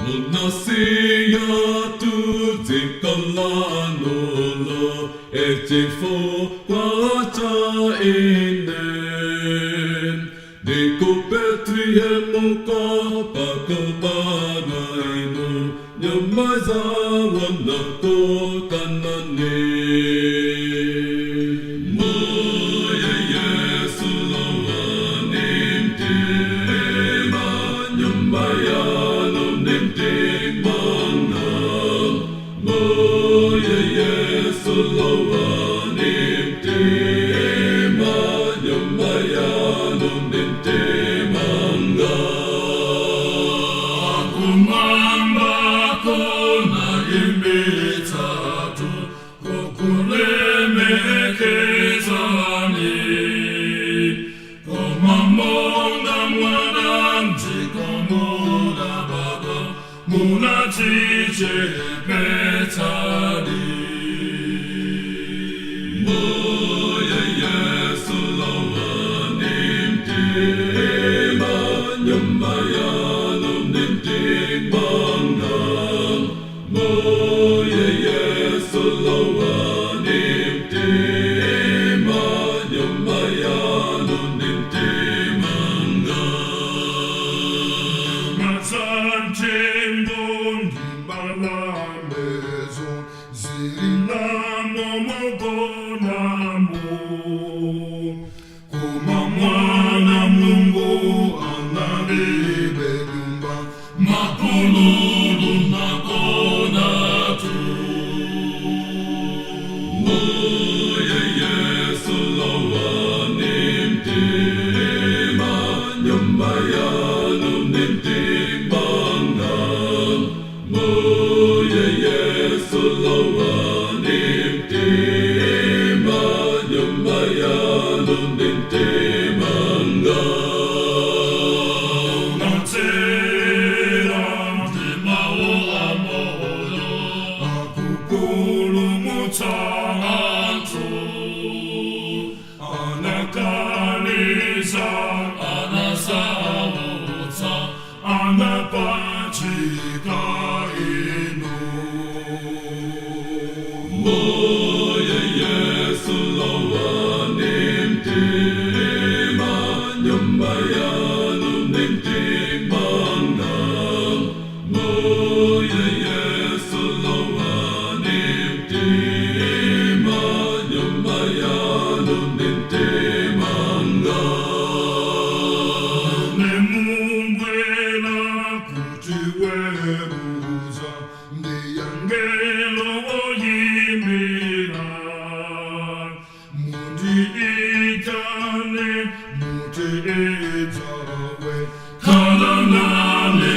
Munasiya tudzikalanulo echifukwa cha ine Ndikupetri pakobana inu nyumba za wanakokanani. Moye Yesu lowa nimtima, nyumba yanu nimtimanga. Moye Yesu lowa nimtima, nyumba yanu nimtimanga. Kumamba kona imitatu kukulemekezani komamonga mwana mdzikomoda baba munachichepetsani. Moye Yesu lowa nimtima, nyumba yanu nimtimanga. Moye Yesu lowa nimtima, nyumba yanu nimtimanga. Mazantembo ndimbalambezo zirinamo mogonamo kuma mwana Mungu analibe nyumba makululu nakonatu. Moye Yesu lowa nimtima, nyumba yanu nimtimanga. Moye Yesu lowa nimtima, nyumba yanu nimtimanga. Natera ndimao amoyo akupulumutsa anthu anakaniza anasautsa anapachika inu. Moye Yesu lowa nimtima, nyumba yanu nimtimanga. Moye Yesu lowa nimtima, nyumba yanu nimtimanga. Nemungwela kuti weruza ndiyangelo oyimira mundiitane muti idzawe khala nane.